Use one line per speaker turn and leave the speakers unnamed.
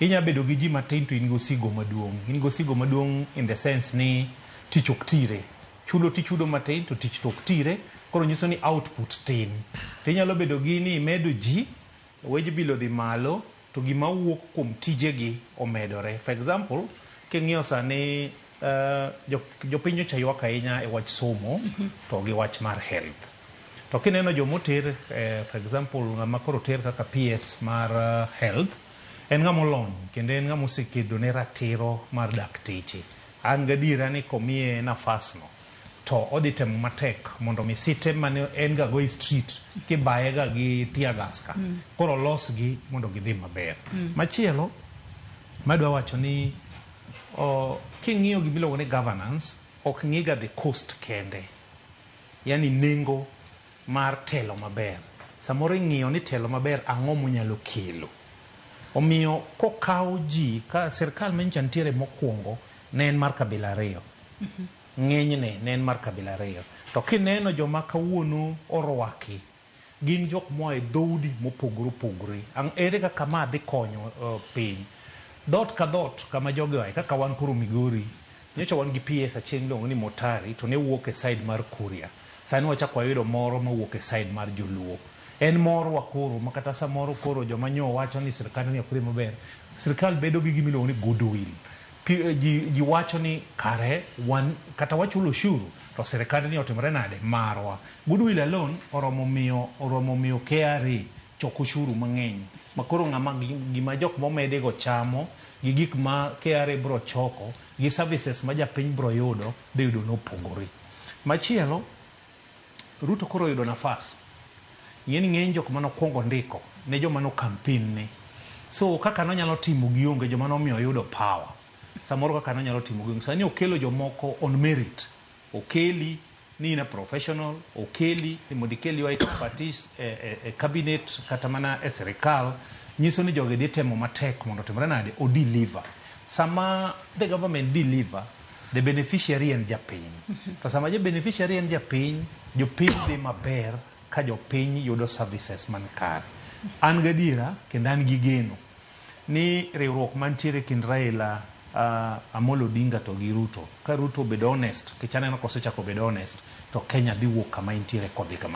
Inya bedo gi ji matin to in gi osigo maduong'. In gi osigo maduong' in the sense ni tich ok tire. Chudo tichudo matin to tich to ok tire, koro nyiso ni output tin. To inyalo bedo gi ni imedo ji, wage bill odhi malo, to gima wuok kuom tijegi omedore. For example, king'iyo sani jopiny nyocha ywak ahinya e wach somo to gi wach mar health. To kineno jomoter, for example, ng'ama koro oter kaka PS mar health, en ng'ama olony kendo en ng'ama osekedo ne ratiro mar dakteche. An gadiera ni komiye nafas no, to odhi temo matek mondo mi site mane en ga go e street kibaye ga gi tear gas ka, koro olosgi mondo gidhi maber. Machielo, madwa wacho ni king'iyo gimiluongo ni governance, ok ng'i ga the cost kende. Yani nengo mar telo maber. Samoro ing'iyo ni telo maber ang'o monyalo kelo. Omiyo kokaw ji ka sirkal manyocha nitiere mokwongo ne en mar kabila ariyo. Ng'enyne ne en mar kabila ariyo. To kineno joma kawuono orwaki gin jok moa e dhoudi mopogore opogore. Ere kaka ma dhi konyo piny? Dhoot ka dhoot kama jogi oae kaka wan koro Migori, nyocha wan gi PS achiel miluongo ni Motari to ne wuok e side mar Kuria. Sani wachako wayudo moro mawuok e side mar Joluo. En morwa koro ma kata samoro koro joma nyo wacho ni sirkand ni ok dhi maber. Sirkal bedo gi gima iluongo ni goodwill. Ji wacho ni kare wan kata wachulo ushuru to sirkand ni otimore nade? Marwa. Goodwill alone oromo miyo KRA choko ushuru mang'eny. Ma koro ng'ama gima jok momedi go chamo gi gik ma KRA bro choko gi services ma japiny bro yudo dhi yudo nopogore. Machielo, Ruto koro oyudo nafas. Ing'e ni ng'eny jok manokwongo ndiko ne joma no campaign ne. So kaka nonyalo timo gionge joma nomiyo oyudo power. Samoro kaka nonyalo timo gionge. Sani okelo jomoko on merit. Okeli ni in a professional, okeli ni mondo ikel your expertise e cabinet kata mana e sirikal, nyiso ni jogi dhi temo matek mondo otimre nade, o deliver. Sama the government deliver, the beneficiary en japiny. To sama ja beneficiary en japiny, jopiny dhi maber ka jopiny yudo services man kare. An gadiera kendo an gi geno ni riwruok mantiere kind Raila Amolo Odinga to gi Ruto, ka Ruto obedo honest, nikech aneno kosechako bedo honest, to Kenya dhi wuok kama entiere kodhi kama.